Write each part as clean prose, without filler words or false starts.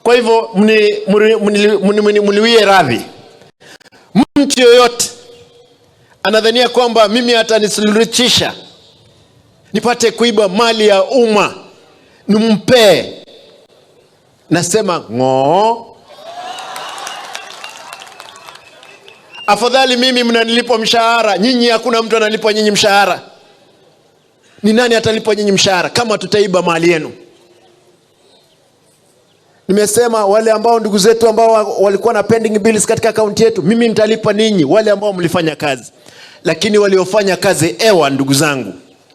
Kwa hivyo mniwie radhi. Mtu yoyote anadhania kwamba mimi atanisuluhisha nipate kuiba mali ya umma nimpee, nasema ng'oo. Afadhali mimi mnanilipa mshahara, nyinyi hakuna mtu analipwa nyinyi mshahara. Ni nani atalipwa nyinyi mshahara kama tutaiba mali yenu? Nimesema wale ambao ndugu zetu ambao walikuwa na pending bills katika kaunti yetu, mimi nitalipa ninyi wale ambao mlifanya kazi. Lakini waliofanya kazi ewa, ndugu zangu,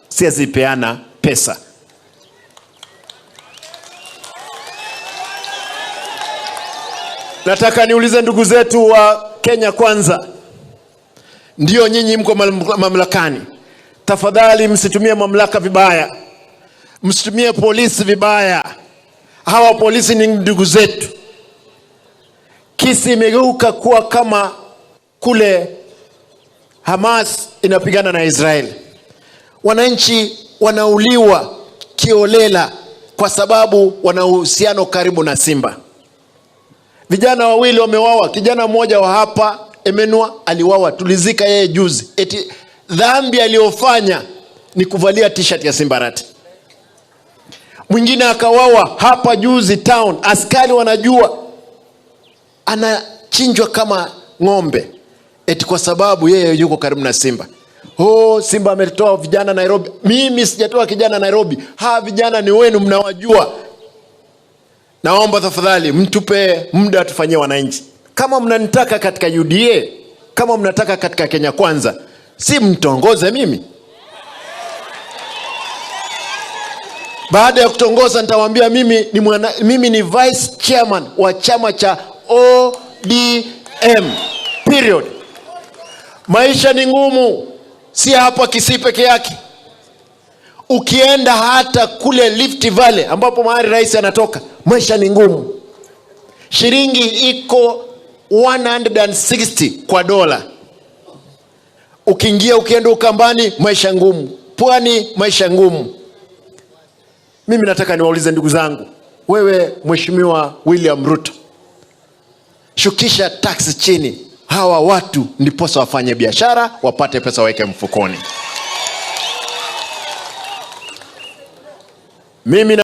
siwezi peana pesa. Nataka niulize ndugu zetu wa Kenya Kwanza, ndio nyinyi mko mamlakani, tafadhali msitumie mamlaka vibaya, msitumie polisi vibaya. Hawa polisi ni ndugu zetu. Kisi imegeuka kuwa kama kule Hamas inapigana na Israeli. Wananchi wanauliwa kiolela kwa sababu wana uhusiano karibu na Simba. Vijana wawili wamewawa, kijana mmoja wa hapa Emenwa aliwawa, tulizika yeye juzi. Eti dhambi aliyofanya ni kuvalia t-shirt ya Simba Arati. Mwingine akawawa hapa juzi town, askari wanajua anachinjwa kama ng'ombe, eti kwa sababu yeye yuko karibu na Simba. Oh, Simba ametoa vijana Nairobi. Mimi sijatoa kijana Nairobi. Hawa vijana ni wenu, mnawajua. Naomba tafadhali mtupe muda tufanyie wananchi. Kama mnanitaka katika UDA, kama mnataka katika Kenya Kwanza, si mtongoze mimi. Baada ya kutongoza nitawaambia mimi ni vice chairman wa chama cha ODM. Period. Maisha ni ngumu, si hapa Kisii peke yake. Ukienda hata kule Rift Valley ambapo mahali rais anatoka, maisha ni ngumu. Shilingi iko 160 kwa dola. Ukiingia ukienda Ukambani, maisha ngumu. Pwani, maisha ngumu. Mimi nataka niwaulize ndugu zangu, wewe Mheshimiwa William Ruto, shukisha tax chini, hawa watu ndiposa wafanye biashara, wapate pesa waweke mfukoni. Mimi